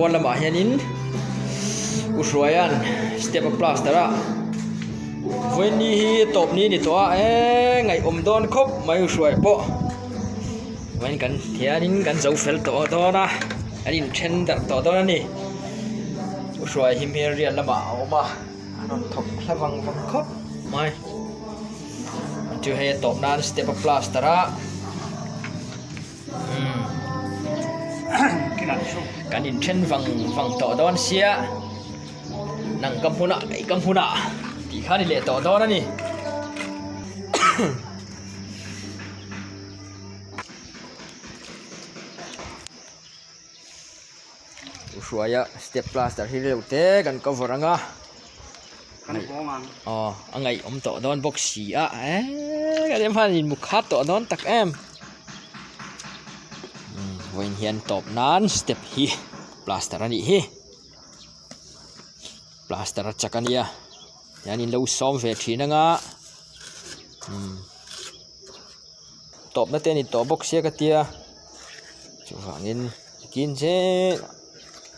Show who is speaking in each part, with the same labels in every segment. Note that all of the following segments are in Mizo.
Speaker 1: Pawn lamah hianin U Hruaia'n step a plaster a vawiin ni hi tawp ni a ni tawh a eee ngaihawm dawn khawp mai U Hruai pawh vawiin kan hianin kan zo fel tawh dawn a kan inthen darh tawh dawn a ni U Hruai hi hmel riat lamah a awm a a rawn thawk hla vang vang khawp mai chu hei a tawp nan step a plaster a. Kan inthen vang vang tawh dawn sia nang ka hmunah kei ka hmunah tih kha a ni leh tawh dawn a ni. Hruaia step plaster hi reuh te kan cover ang a aw a ngaihawm tawh dawn bawk si a eee kan em hian in mukhat tawh dawn tak em vawiin hian tawp nan step hi plaster a nih hi plaster a chak a nia hian in lo sawm ve thin ang a umm. Tawpna te a ni tawh bawk sia ka tia chuvangin kin zel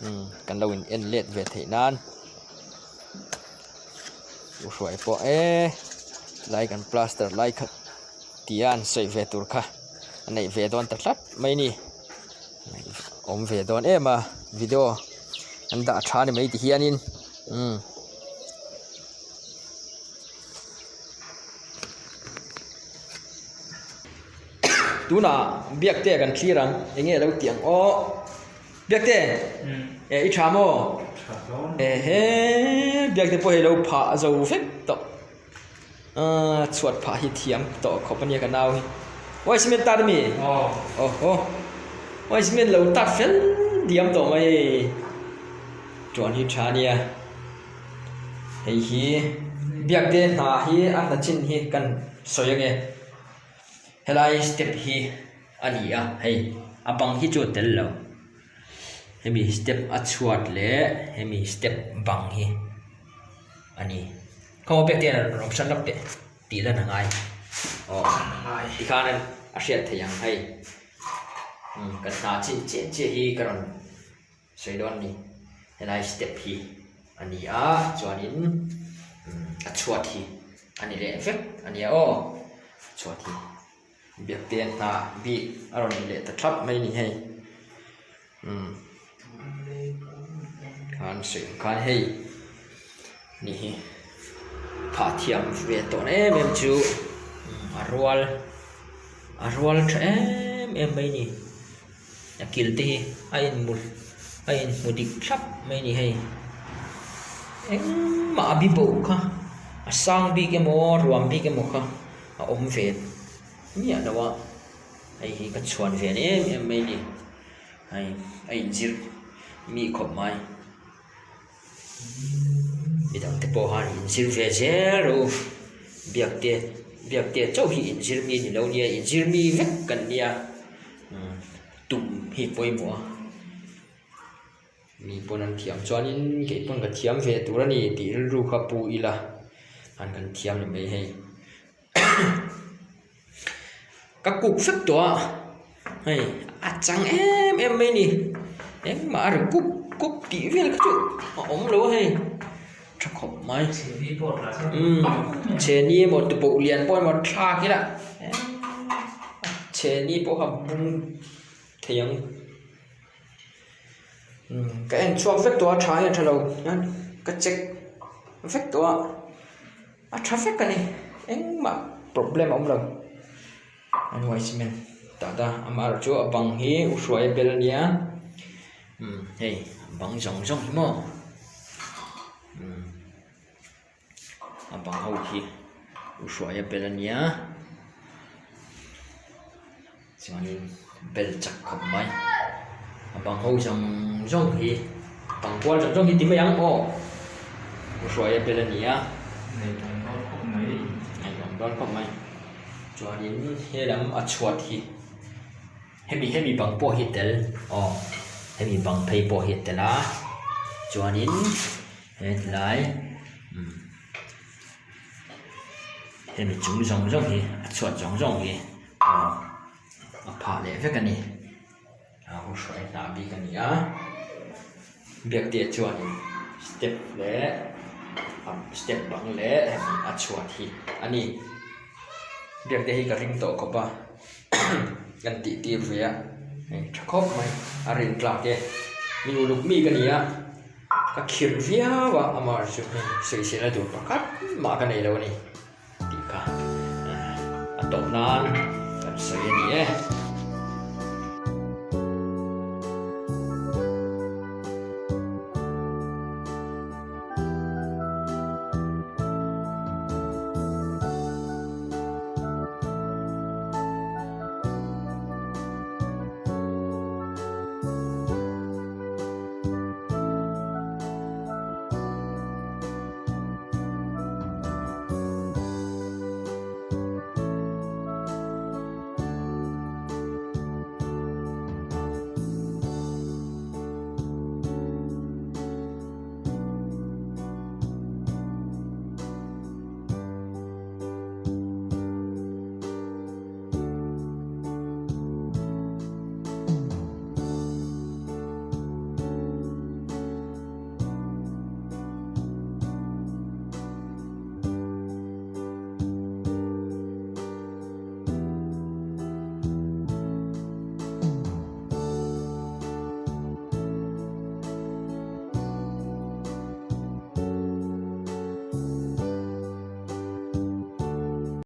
Speaker 1: umm kan lo in en let ve theih nan u hruai pawh e lai kan plaster lai kha tia an sawi ve tur kha a neih ve dawn ta tlat mai a ni awm ve dawn em a video an dah tha a ni mai ti hianin umm. Tunah Biakte kan thlir ang, eng nge lo tih ang aw. Biakte, e i tha maw? Ehe, Biakte pawh hei lo phah zo vek tawh. Aaa chhuat phah hi thiam tawh khawp a nia ka nau hi. Uai cement tat a mi? Aw aw uai cement lo tat fel diam tawh mai hei. Tuan hi tha a nia. Hei hi Biakte hna hi a hna chin hi kan sawi ange helai step hi a ni a hei a bang hi chu a tel lo hemi step a chhuat leh hemi step bang hi a ni khaw Biakte hian rawn hran lawk teh tih lan a ngai aw tikhan a hriat theih ang hei kan hna chin chiah chiah hi ka rawn. Sawi dawn a ni. Helai step hi a ni a, chuanin a chhuat hi a ni leh vek a nia aw. A chhuat hi biakte hna bik a rawn ni leh ta thlap mai a ni hei. Umm khan sawi ang khan hei ni hi phah thiam ve tawh em em chu a rual a rual tha em em mai a ni. A kil te hi a inhmu a inhmu dik thlap mai a ni hei engmah a bi bo kha a sang bik emaw ruam bik emaw kha a awm ve miah lo a hei hi ka chhuan ve em em mai a ni hei a inzir mi khawp mai midang te pawh han inzir ve zel rawh u biak te biak te chauh hi inzir mi ni lo nia inzir mi vek kan nia umm tum hi pawimawh a mi pawn an thiam chuanin kei pawn ka thiam ve tur a ni tih rilru kha pu ila an kan thiam ni mai hei. Ka kuk vek tawh a hei a chang em em mai a ni engmah a ri kup kup tih vel kha chu a awm lo a hei tha khawp mai umm chhehni emaw tupawh lian pawh emaw thlak ila chhehni pawh kha bung thei ang umm ka en chhuak vek tawh a tha nge tha lo ka check vek tawh a. A tha vek a ni engmah problem a awm lo an uai cement tah ta amaherawh chu a bang hi u hruai a bel a nia umm hei bang zawng zawng hi maw umm a bang ho hi u hruai a bel a nia chuanin bel chak khawp mai a bang ho zawng zawng hi bang kual zawng zawng hi ti mai ang aw u hruai a bel a ni a ngaihawm dawn khawp mai chuanin helam a chhuat hi hemi hemi bang pawh hi a tel aw hemi bang phei pawh hi a tel a chuanin hetlai umm. Hemi chung zawng zawng hi a chhuat zawng zawng hi aw a phah leh vek a ni a u hruai hnah bik a ni a. Biaktea chuanin step leh step bang leh a chhuat hi a ni. Biakte hi ka ring tawh khawp a kan tih tir ve a hei tha khawp mai a rin tlak e mi uluk mi ka ni a ka khirh viau a amah chu hei sawisel a tur pakhat mah ka nei lo a ni tih kha a tawp nan kan sawi a ni e.